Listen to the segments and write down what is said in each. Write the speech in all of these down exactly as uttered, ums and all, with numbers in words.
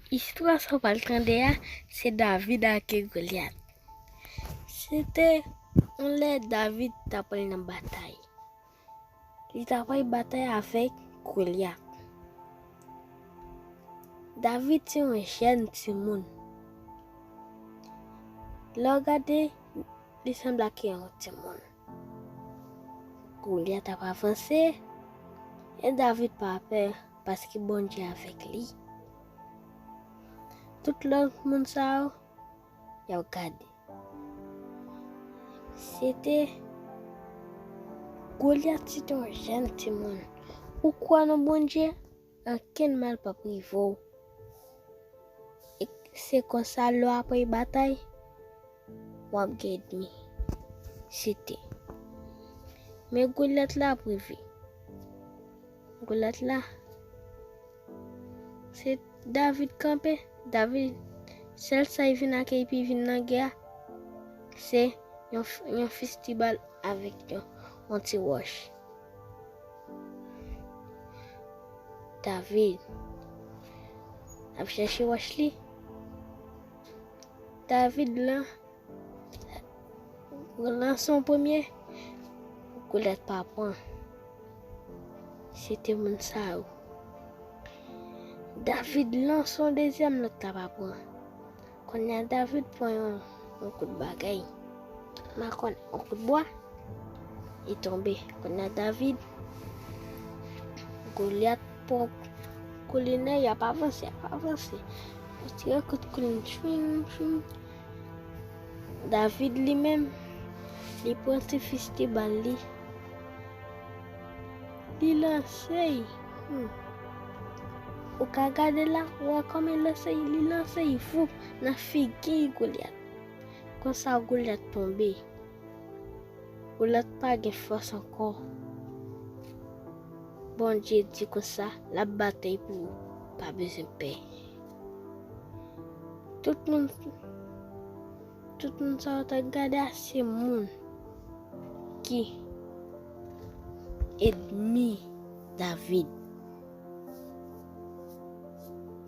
Istwa sa w pral tande a, se David ak Golyat. Se te yon lè David t ap pral nan batay. Li t ap pral batay avèk Golyat. David se yon jèn timoun. Lè w gade, li sanble ak yon timoun. Golyat ap avanse, e David pa pè paske Bondye avèk li. Tout lòt moun sa yo, y ap gade. Se te Golyat, se te yon jèn timoun. Ou kwè nan Bondye, ankenn mal p ap rive w. E se konsa, lè w ap pral batay, w ap gen ènmi. Se te. Men Golyat la ap rive. Golyat la, se David kanpe. David, sèl sa l vin ak epi vin nan gè a, se yon, f- yon fistibal avèk yon, yon ti wòch. David ap chèche wòch li. David lan lanse yon premye, Golyat pa pran. Se te moun sa yo. David lanse yon dezyèm, lòt la pa pran. Kounye a David pran yon, yon kout bagay. M pa konn, yon kout bwa. Li tonbe. Kounye a David, Golyat pran kou li nèt, y ap avanse, y ap avanse. Yo tire kout kou li, chwing, chwing. David li menm, li pran ti fistibal li. Li lanse l. Hmm. Ou ka gade la, ou wè kòman l lanse l, li lanse l, voup, nan figi Golyat. Konsa Golyat tonbe. Golyat pa gen fòs ankò. Bondye di konsa, l ap batay pou ou. Pa bezwen pè. Tout moun, tout moun sa yo t ap gade a, se moun ki ènmi David.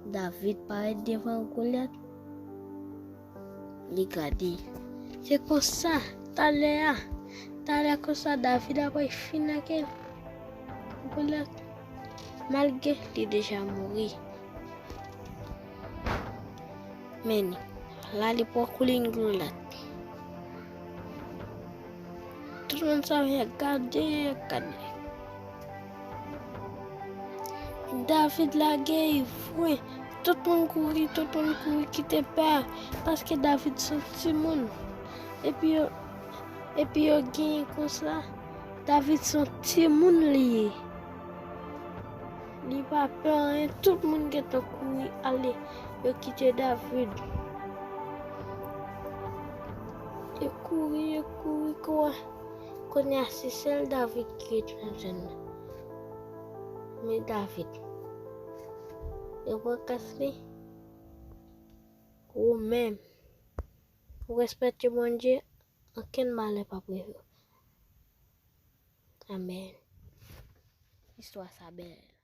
David parèt devan Golyat. Li gade. Se konsa, talè a, talè konsa, David ap fin ak Golyat. Malgre li deja mouri. Men, la li pran kou li Golyat. Tout moun sa yo gade, gade. David lage, voye. Tout moun kouri, tout moun kouri, kite pè. Paske David se yon timoun. Epi yo, epi yo genyen konsa. David se yon timoun li ye. Li pa pè anyen, tout moun gentan kouri ale. Yo kite David. Yo kouri, yo kouri, kouri. Kounye a, se sèl David ki ret nan zòn nan. Men David, yo pran kas li. Ou menm, ou respekte Bondye, ankenn malè p ap rive w. Amèn. Istwa sa bèl.